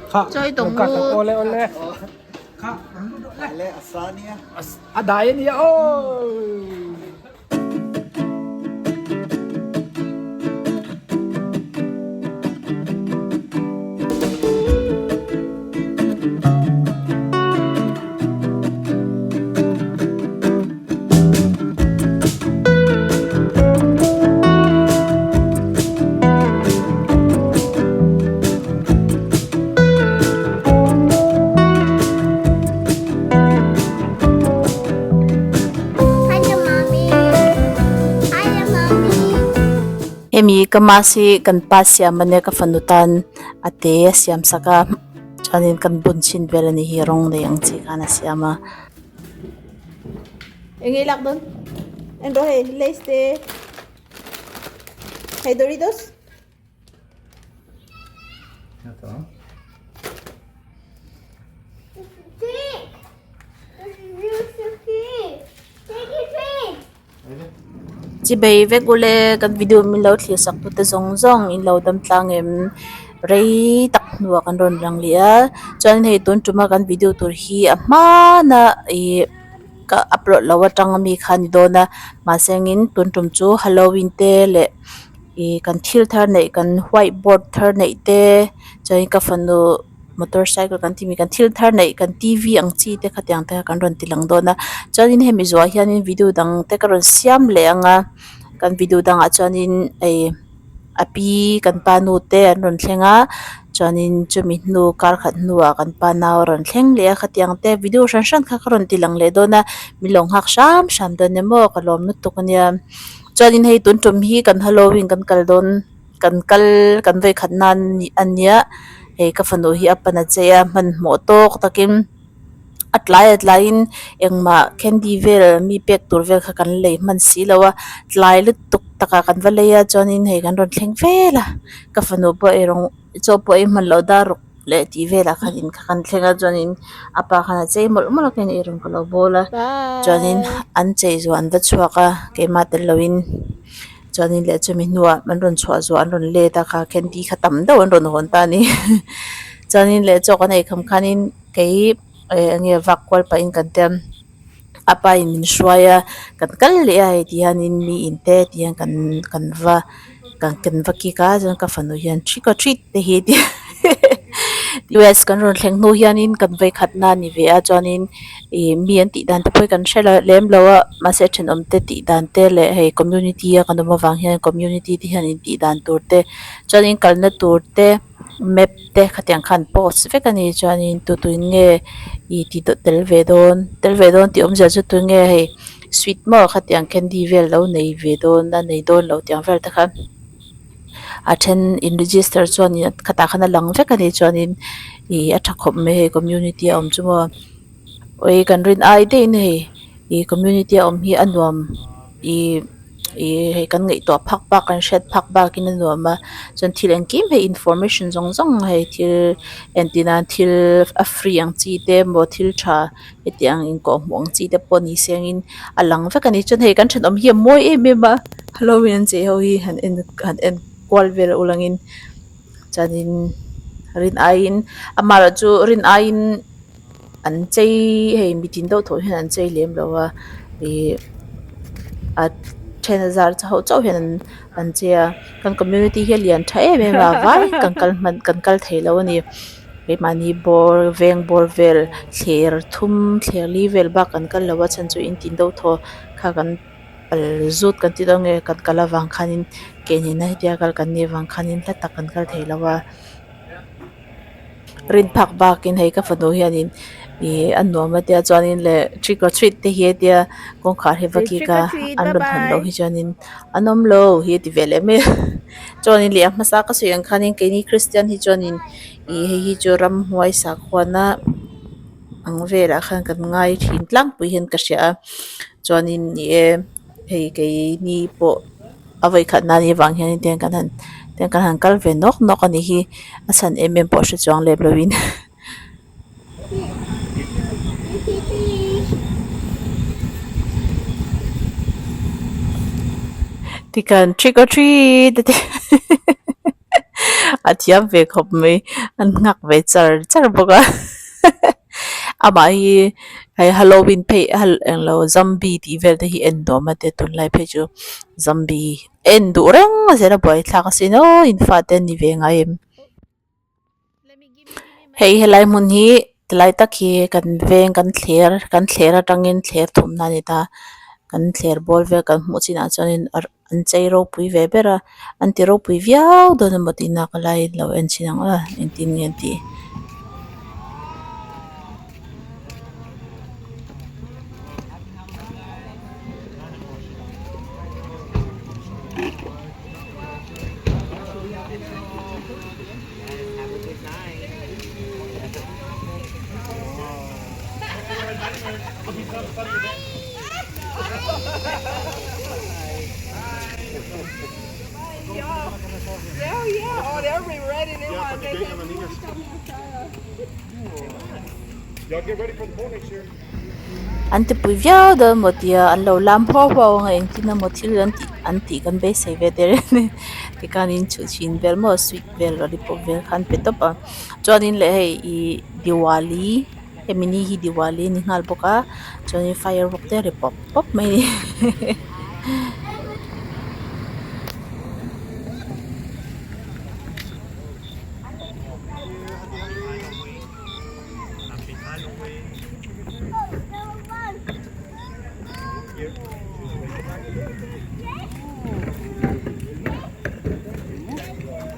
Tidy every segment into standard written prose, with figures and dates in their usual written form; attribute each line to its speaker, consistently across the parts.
Speaker 1: Chawi tawng u.
Speaker 2: Awle awle. Kha
Speaker 3: Le asania.
Speaker 2: A dai ania aw.
Speaker 1: Hemi ka mask hi kan pa siam ania ka fanu tan a te a siam sak a chuanin kan bun chhin vel a ni hi rawng nei ang chi khan a siam a.
Speaker 4: Eng nge i lak dawn? En rawh hei lays te hei Doritos.
Speaker 1: Chibei vek ule kan video min lo thlir sak tute zawng zawng in lo dam tlang em rei tak hnuah kan rawn lang leh a chuan hei tun tuma kan video tur hi a hmana ih ka upload loh atang ami kha a ni dawn a mahse angin tun tum chu halloween te leh ih kan thil thar neih kan white board thar neih te chuanin ka fanu motorcycle kan tih mi kan thil thar neih kan t v ang chi te khatiang te kha kan rawn ti lang dawn a chuanin hemi zuah hianin video dang te ka rawn siam leh ang a kan video dangah chuanin ih a pi kan pa nu te an rawn thleng a chuanin chumi hnu kar khat hnuah kan pa nau a rawn thleng leh a khatiang te video hran hran kha ka rawn ti lang leh dawn a min lo nghak hram hram dawn emaw ka lawm lutuk ania chuanin hei tun tum hi kan halloween kan kal dawn. Kan kal kan vawi khat nan a nia hei ka fanu hi a pan a chei a hmanhmawh tawk takin a tlai a tlaiin engmah candy vel mi pek tur vel kha kan lei hman si lo a tlai lutuk takah kan va lei a chuanin hei kan rawn thleng vel a ka fanu pawh eirawng chaw pawh ei hman loh dar ruk leh tih velah khan in kha kan thleng a chuanin a pa khan a chei mawlh mawlh a keiin eirawng ka lo bawl a chuanin an chei zawh an va chhuak a keimah tel loin chuanin leh chumi hnuah an rawn chhuah zawh an rawn let a kha candy kha tam deuh an rawn hawn ta a ni chuanin leh chaw kan ei kham khanin kei eh eng nge vak kual pahin kan tia a pa in min hruai a kan kal leh a hei ti hianin mi in te ti hian kan kan va kan kan va kik a chuan ka fanu hian trick or treat te hi a ti US kan rawn thleng hnu hianin kan vawikhat na a ni ve a chuanin ih mi an tih dan te pawh hi kan hre lem lo a mahse thenawm te tih dan te leh hei community a kan awm avang hian community te hian in tih dan tur te chuanin kalna tur te map te khatiang khan post vek a ni chuanin tu tuin nge ih ti tel ve dawn tel ve dawn tih awmzia chu tunge hei sweet maw khatiang candy vel lo nei ve dawn a nei dawn lo tiang vel te kha a then in register chuanin khatah khan a lang vek a ni chuanin ih a tha khawp mai hei community a awm chu maw awii kan rin ai daih in hei ih community a awm hi a nuam ih ih hei kan ngaihtuah phak bak kan hriat phak bakin a nuam a chuan thil engkim hei information zawng zawng hei thil entir nan thil a free ang chi te emaw thil tha hetiang inkawh hmuh ang chi te pawh ni sengin a lang vek a ni chuan hei kan thenawm hi a mawi em em a halloween an chei ho hi han en han en kual vel ulangin chuanin rin aiin amaherawhchu rin aiin an chei hei mitin deuh tawh hian an chei lem lo a ih a then a zar chho chauh hian an chei a kan community hi a lian tha em em a vai kan kal hman kan kal thei lo a ni keimahni bawr veng bawr vel thler thum thler li vel bak kan kal lo a chhan chu in tin deuh thaw kha kan pal zut kan ti dawn nge kan kal avang khanin ke nena hetia kal kan nih avang khanin hla tak kan kal thei lo a. Rin phak bakin hei ka fanu hianin ih a nuam a tia chuanin leh trick or treat te hi a tia kawngkhar hi va kik a an rawn hawn loh hi chuanin an awm lo hi a ti ve leh mai a chuanin leh a hmasa ka sawi ang khanin keini christian hi chuanin ih hei hi chu ramhuai sakhuana ang velah khan kan ngai thin tlangpui hian ka hria a chuanin ni e hei keini pawh. A vawikhat nan hi vang hianin tiang kan han tiang kan han kal ve nawk nawk a nih hi a chhan em em pawh hre chuang lem lovin. Tikhan trick or treat a ti. A thiam ve khawp mai an nghak ve char char bawk a amah hi hei halloween phei englo zombie tih vel te hi en nuam a tia tunlai phei chu zombie en duh reng a zel a buaithlak asin aw in fate an ni ve ngai em. Hei helai hmun hi tilai tak hi kan veng kan thler kan thler atangin thler thumna a ni ta kan thler bawr vel kan hmuh chinah chuanin an chei ropui ve ber a an ti ropui viau dawn emaw tih nak alaiin lo en chhin ang a engtin nge an tih. An tipui viau dawn maw tia an lo lam huau huau ang a engtin emaw thil an tih an tih kan beisei ve der a ni tikhanin chhun vel maw sweet vel lollipop vel kha an pe tawp a chuanin leh hei ihh diwali hemi ni hi diwali a ni nghal bawk a chuanin firework te a ri pawp pawp mai a ni.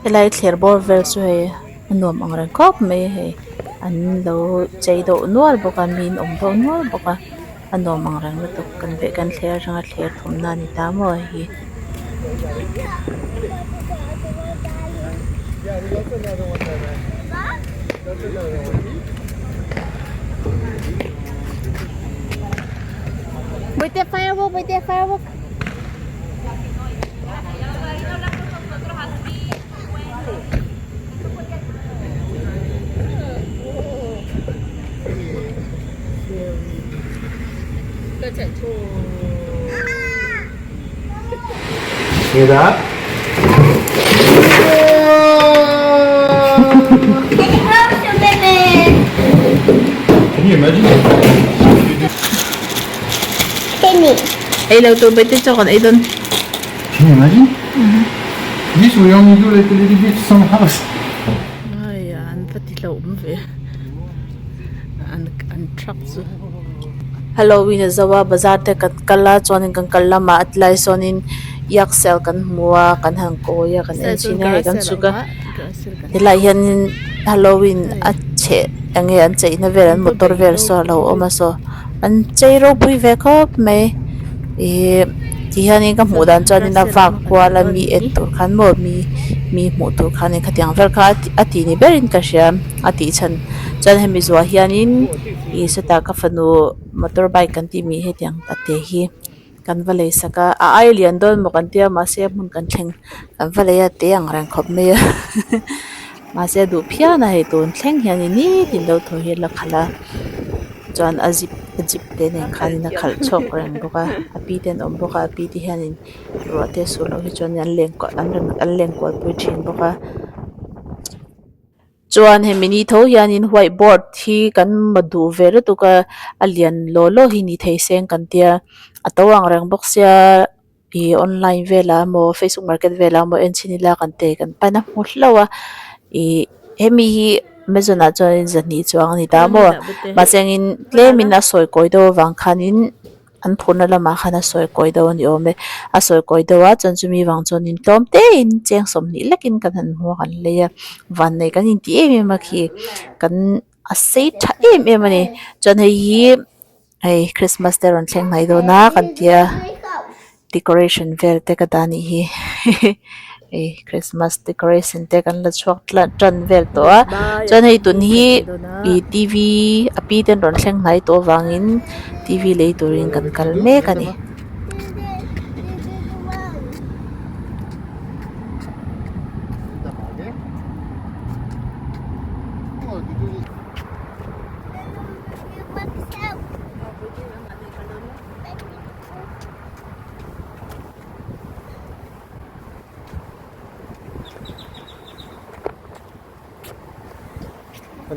Speaker 1: Helai thler bawr vel chu hei a nuam ang reng khawp mai a hei an lo chei deuh nual bawk a mi an awm deuh nual bawk a a nuam ang reng lutuk kan veh kan thler atanga thler thawmna a ni ta maw hei hi.
Speaker 4: Bawihte firework bawihte firework.
Speaker 2: Hear that? Can you imagine?
Speaker 1: Ei lo tur bawihte chaw kan ei dawn.
Speaker 2: Can you imagine? This we only do like a little bit some house.
Speaker 1: Ai an va ti hlauhawm ve an an truck chu. Halloween a zo a bazar te kan kal a chuanin kan kal lamah a tilai sawnin yak sale kan hmu a kan han kawi a kan en chhin a hei kan chhuk a tilai hianin halloween a chheh eng nge an cheihna vel an motor vel saw a lo awm a saw an chei ropui ve khawp mai ihh ti hianin ka hmuh dan chuanin a vak kual a mi en tur khan maw mi mi hmuh tur khanin khatiang vel kha a tih ni berin ka hria a tih chhan chuan hemi zuah hianin ih sawtah ka fanu motor bike kan tih mi hetiang a te hi kan va lei sak a a ai lian dawn maw kan tia mahse a hmun kan thleng kan va lei a te ang reng khawp mai a mahse a duh phian a hei tun thleng hianin nitin deuh thaw hi a la khalh a chuan a zip a jeep te nen khanin a khalh chhuak reng bawk a a pi te an awm bawk a a pi te hianin ruah te a sur loh hi chuan an len an len kual pui thin bawk a. Chuan hemi ni tho hianin white board hi kan ma duh ve lutuk a a lian law law hi ni thei seng kan tia a to ang reng bawk sia ih online velah emaw facebook market velah emaw en chhin ila kan te kan pan a hmu hlauh a ih hemi hi amazon ah chuanin zahnih chuang a ni ta maw mahse engin tlemin a sawi kawi deuh avang khanin. An phurna lamah khan a sawi kawi deuh a ni awm e. A sawi kawi deuh a chuan chumi vang chuanin tlawm tein cheng sawmhnih lekin kan han hmu a kan lei a vannei kan intih em em a khi kan a sei tha em em a ni chuan hei hi hei christmas te a rawn thleng hnai dawn a kan tia decoration vel te ka dah a nih hi hei christmas decoration te kan la chhuak tan vel tawh a chuan hei tun hi ih t v a pi te an rawn thleng hnai tawh avangin t v lei turin kan kal mek a ni.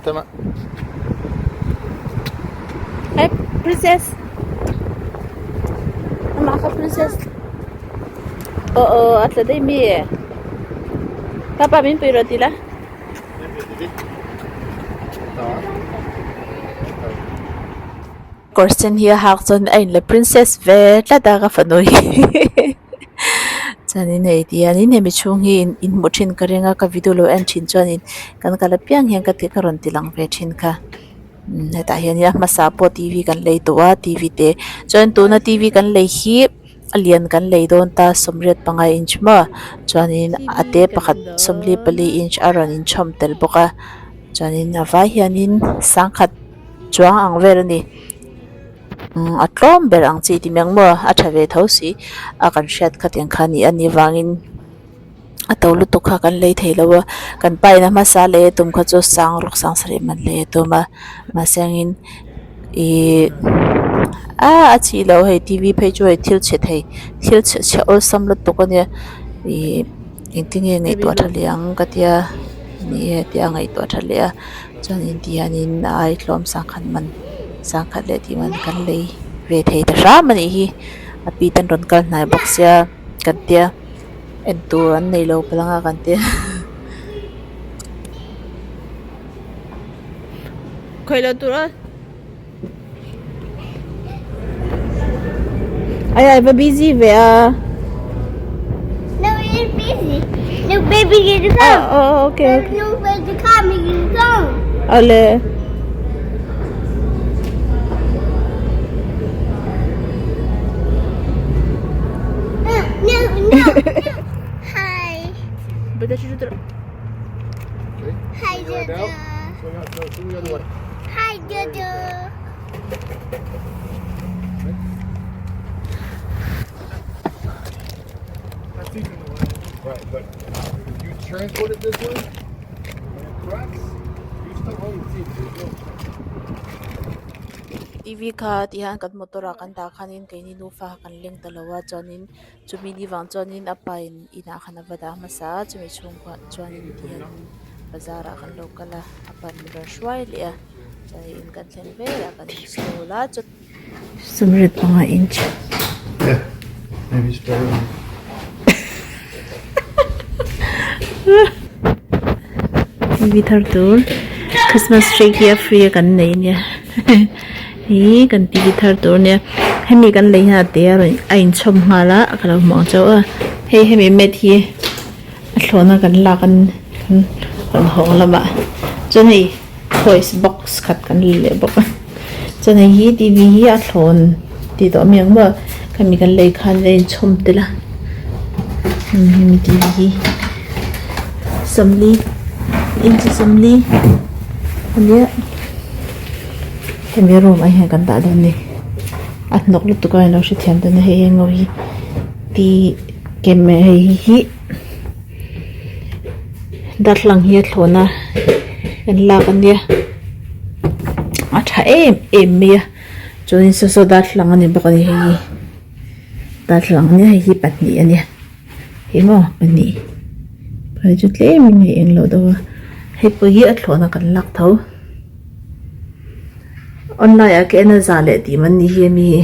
Speaker 2: Thomas.
Speaker 1: Hey, princess. Amah kha princess. Aw aw a tla daih mi. Papa min pui rawh ti la. Kawr sen hi a hak chuan a inla princess ve tlat a ka fanu hi chuanin hei ti hianin hemi chhung hi in hmuh thin ka ring a ka video lo en thin chuanin kan kal apiang hian ka ti ka rawn ti lang ve thin kha hetah hianin a hmasa pawh t v kan lei tawh a t v te chuan tuna t v kan lei hi a lian kan lei dawn ta 85 inch maw chuanin a te pakhat 44 inch a rawn inchhawm tel bawk a chuanin a vai hianin sangkhat chuang ang vel a ni umm a tlawm ber ang chi ti mai ang maw a tha ve tho si a kan hriat kha tiang kha a ni a nih vangin a to lutuk kha kan lei thei lo a kan pa in a hmasa lei a tum kha chu sang ruk sang sarih man lei a tum a mahse angin ihh ah a chih loh hei t v phei chu hei thil chhe thei thil chhe chhe awlsam lutuk a nia ihh engtin nge ngaihtuah tha leh ang ka tia ni e tia ngaihtuah tha leh a. Chuanin ti hianin a ai tlawm sangkhat man sangkhat leh tih man kan lei ve thei ta hram a nih hi a pi ten rawn kal hnai bawk sia kan tia en tur an nei lo palh anga kan tia. Khawih loh tur a Ai ai va busy ve a.
Speaker 4: No, you're busy. No, baby, you come.
Speaker 1: Oh, oh, okay, okay.
Speaker 4: No, baby, come, you come.
Speaker 1: Ale.
Speaker 4: No, no, no. Hi.
Speaker 2: Okay.
Speaker 4: Hi,
Speaker 2: Swing right
Speaker 4: Dodo.
Speaker 2: out. Swing out. No, swing the other way.
Speaker 4: Hi, Dodo.
Speaker 2: Right, but if you transport it this way, and it cracks, you still own the seat. There's no
Speaker 1: T V kha ti hian kan motor ah kan dah khanin keini nufa kha kan leng ta lo a chuanin chumi ni vang chuanin a pa in inah khan a va dah hmasa a chumi chhung kha chuanin ti hian bazar ah kan lo kal a a pa in min rawn hruai leh a chuanin in kan thlen velah kan install a chu 35 inch.
Speaker 2: Yeah, maybe it's better than
Speaker 1: TV thar tur Christmas tree hi a free a kan nei ania hi kan TV thar tur ania hemi kan lei hian a te a rawn a inchhawm nghal a ka lo hmu ang chauh a hei hemi mat hi a thlawhna kan lak an kan rawn hawng lamah chuan hei toys box khat kan la leh bawk a chuan hei hi T V hi a thlawn tih tawh ami ang maw khami kan lei khan a inchhawm tel a hemi T V hi 40 inch 40 ania hemi room ah hian kan dah dawn a ni a hnawk lutuk a ilo hrethiam dawn a hei eng ho hi T camera hei hi. Darthlalang hi a thlawn a kan lak a nia a tha em em mai a chuanin saw saw darthlalang a ni bawk a ni hei hi darthlalang a nia hei hi pahnih a nia hei maw pahnih pahnih chu tlemin hei englo deuh a hei pawh hi a thlawn a kan lak tho online ah ka en a za leh tih man ni hi a mi hi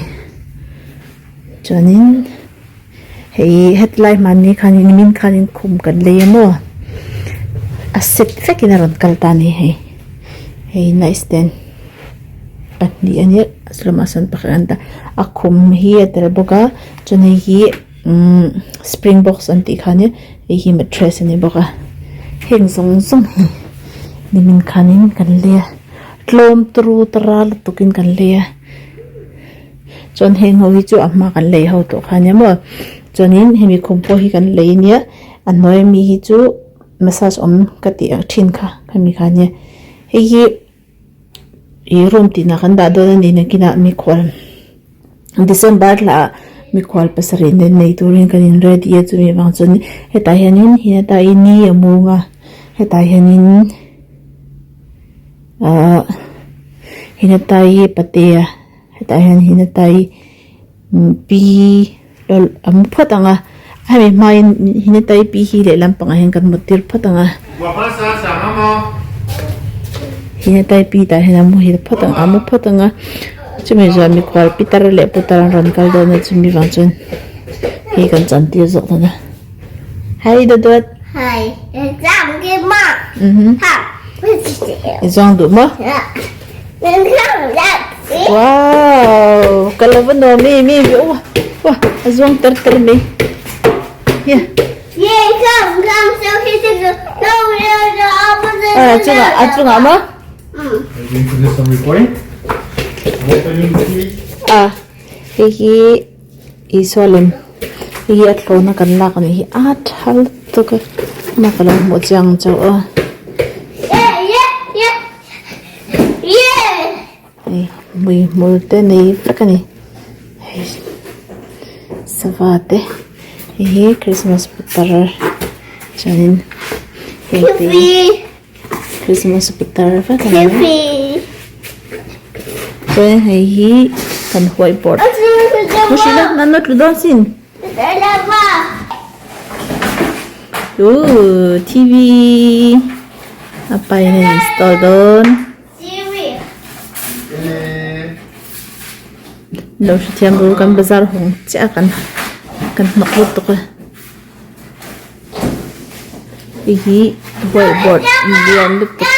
Speaker 1: chuanin. Hei hetlai hmanni khanin nimin khanin khum kan lei a maw a set vekin a rawn kal ta a ni hei hei night stand pahnih a nia chulamah sawn pakhat an dah a khum hi a tel bawk a chuan hei hi umm spring box an tih kha ania hei hi mattress a ni bawk a heng zawng zawng hi nimin khanin kan lei a tlawm turu tara lutukin kan lei a. Chuan heng ho hi chu a hma kan lei ho tawh kha ania maw chuanin hemi khum pawh hi kan lei ania a hnuai ami hi chu massage awm ka tih ang thin kha khami kha ania hei hi ih room tinah kan dah dawn a ni nakinah mikhual December thla ah mikhual pasarih nen nei turin kan in ready a chumi vang chuan hetah hianin hetah hi ni a mung a hetah hianin ahh heta hi patea. Hetah hian Hinatai pi a mu phawt ang a, hemi hmain Hinatai pi hi lehlam pangah hian kan mut tir phawt ang a. Hi hetlai pi tah hian a muhil phawt ang a mu phawt ang a chumi zawh mikhual pitar leh putar an rawn kal dawn a chumi vang chuan hei kan chan tir zawk dawn a hi dawt
Speaker 4: Hi
Speaker 1: i zawng duh maw wow ka lo va nuam em em ve aw a zawng tar tar mai hia. A chungah a chungah maw? A hei hi Isua lem hei hi a thlawna kan lak a nih hi a tha lutuk a amah ka lo hmuh chiang chauh a. Hei hmuihmul te nei vek a ni hei sava te hei hi christmas putar chuanin heng te hi christmas putar vek a ni chuanin hei hi kan whiteboard na tlu dawn sin ooh T_V a pa in a install dawn. Lo hrethiam ru kan bazar hawng chiah a kan kan hnawk lutuk a hei hi whiteboard lian lutuk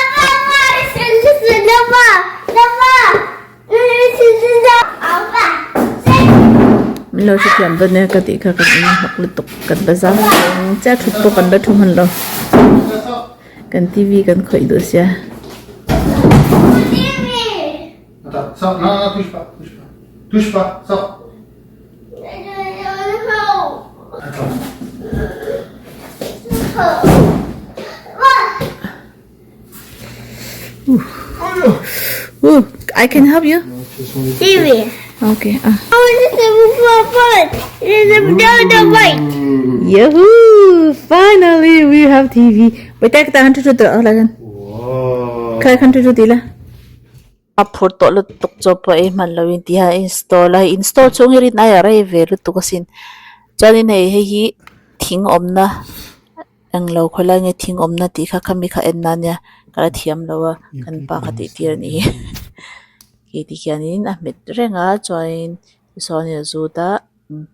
Speaker 1: min lo hrethiam dawn nia ka tih kha kan inhnawk lutuk kan bazar hawng chiah thut pawh kan la thu hman lo. Kan TV kan khawih duh sia. Ooh, I can help you.
Speaker 4: TV.
Speaker 1: Okay. Yahoo! Finally we have TV. Wait, tak tak hantu tu lah kan. Khai hantu tu tila. A phur tawh lutuk chaw pawh ei hman loin tih a install a install chhung hi rin ai a rei ve lutuk asin chuanin hei hei hi thing awmna englo khawilai nge thing awmna tih kha khami kha en nan nia ka la thiam lo a kan pa kha tih tir a nih hi. Khi ti khianin a hmet reng a chuanin tisawn a zut a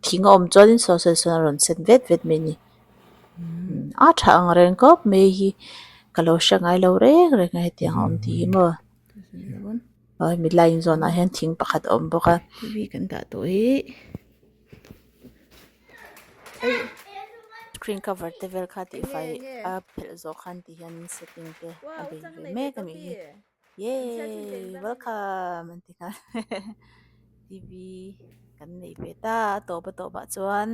Speaker 1: thing a awm chuanin saw saw sawn a rawn sen vet vet mai a ni a tha ang reng khawp mai hi ka lo hre ngai lo reng reng a hetiang a awm tih hi maw aw hemi line zawnah hian thing pakhat a awm bawk a T V kan dah tawh hi screen cover te vel kha tihfai a phelh zawh khan ti hian setting te a bei ve mek a nih hi. Yay! Welcome! An ti nghal. TV kan nei ve ta a tawp a tawpah chuan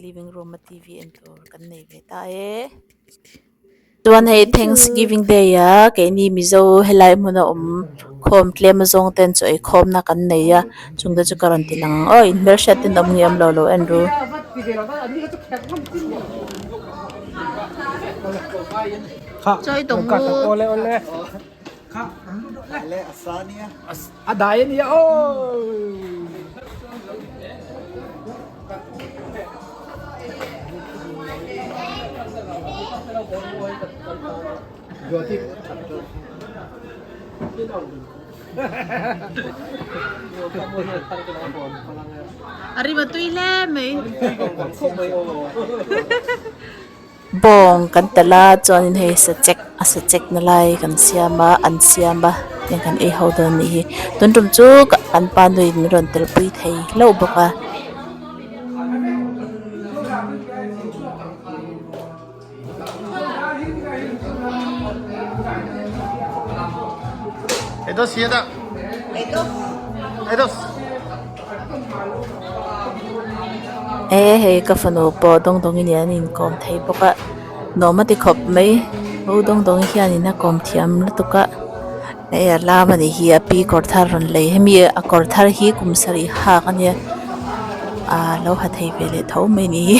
Speaker 1: living room a TV en tur kan nei ve ta e. Chuan hei Thanksgiving day a keini Mizo helai hmuna awm khawm tlem azawng ten chaw ei khawmna kan nei a chungte chu ka rawn ti lang ang aw in hmelhriat ten awm nge awm lo lo en ru. Chawi tawng mu.
Speaker 5: Ole ole. A dai ania aw.
Speaker 1: A rim a tui hle mai. Bawng kan telh a chuanin hei sachek a sachek na lai kan siam a an siam a tiang kan ei ho dawn anih hi tun tum chu kan pa nuin min rawn tel pui thei hlauh bawk a. E hei ka fanu pawh dawng dawng in an inkawm thei bawk a nuam a ti khawp mai u dawng dawng hianin a kawm thiam lutuk a hei a lam a nih hi a pi kawr thar rawn lei hemi a kawr thar hi kum sarih hak a nia ah lo ha thei ve leh tho mai a ni hi.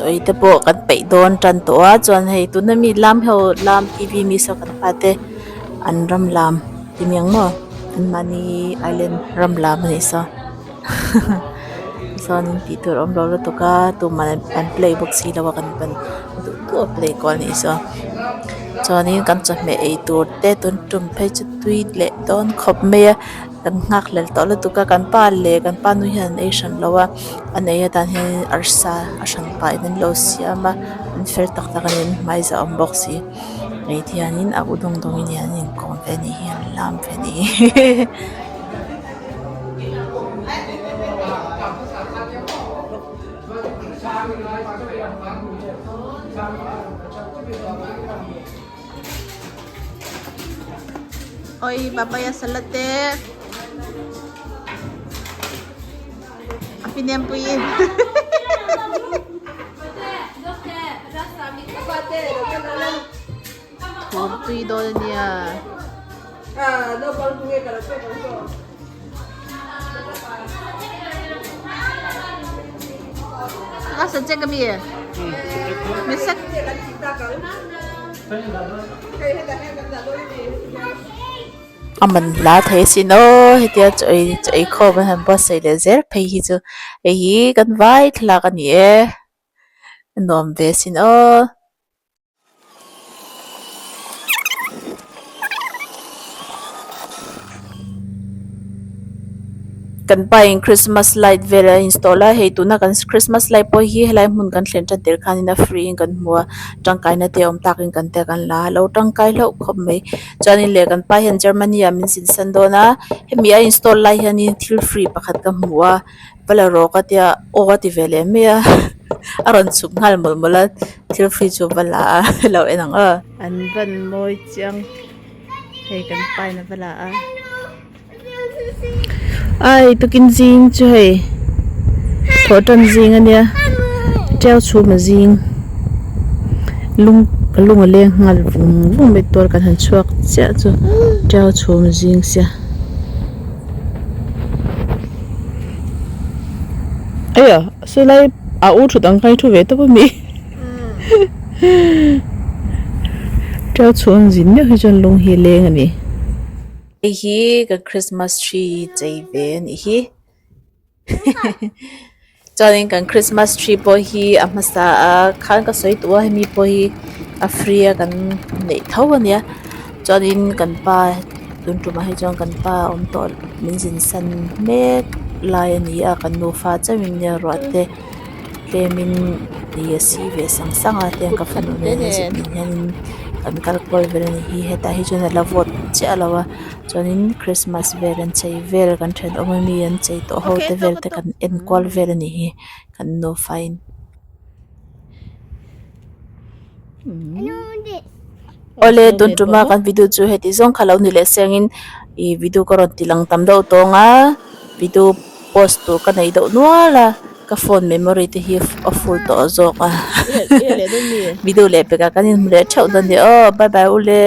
Speaker 1: Chawi te pawh kan peih dawn tan tawh a chuan hei tuna mi lam ho lam T V mi saw kan fate an ram lam ti miang maw an mahni island ram lam a nih saw. Chuanin tih tur a awm lo lutuk a tumah an play bawk si lo a kan ban duh duh a play kual a nih chu chuanin kan chawhmeh ei tur te tun tum phei chu tui leh dawn khawp mai a kan nghak hlel tawh lutuk a kan pa leh kan pa nu hian an ei hran lo a an ei atan hian arsa a hran pah in an lo siam a an fel tak tak a ni an hmai zah awm bawk si hei hianin a u dawng dawng in an inkawm ve a nih hi an lam ve a nih hi. Oi papaya salad te a pinem puiin thawm tui dawn a nia. A subject ami mi sek a man hla thei asin aw hetia chaw ei chaw ei khawm an han buatsaih leh zel phei hi chu hei hi kan vai thlalak a ni e a nuam ve asin aw. Kan pa in christmas light vel a install a hei tuna kan christmas light pawh hi helai hmun kan thlen tan tir khanin a free in kan hmu a tangkaina te a awm takin kan tia kan la a lo tangkai hlauh khawp mai chuanin leh kan pa hian Germany ah min zin san dawn a hemi a install lai hianin thil free pakhat ka hmu a. Va la rawk a tia aw a ti ve leh mai a a rawn chhuk nghal mawlh mawlh a thil free chu va la a lo en ang aw. An van mawi chiang hei kan pa in a va la a ai tukin zing chu hei thawh tan zing a nia tiau chhum a zing lung lung a leng nghal vung vung mai tual kan han chhuak chiah chu tiau chhum a zing sia. Eia saw lai a u thut ang khan i thu ve tawp ami tiau chhung zin meuh hi chuan lung hi a leng a ni. Hei hi kan christmas tree chei ve a nih hi chuanin kan christmas tree pawh hi a hmasa a khan ka sawi tawh a hemi pawh hi a free a kan neih tho a nia chuanin kan pa tun tumah hi chuan kan pa a awm tawh min zin san mek lai a ni a kan nufa chauhin nia ruah te tlemin ih a si ve sang sang a tiang ka fanu nen a zin hianin kan kal kual vel a ni hi hetah hi chuan a la vawt chiah lo a chuanin christmas vel an chei vel kan thenawm ami an chei tawh ho te vel te kan en kual vel a nih hi kan nufa in. Awle tun tuma kan video chu heti zawng kha lo ni leh sengin ih video ka rawn ti lang tam deuh tawng a video post tur ka nei deuh nual a ka phone memory te hi a full tawh zawk a video leh pekah kan inhmu leh theuh dawn a ni aw bye bye ule.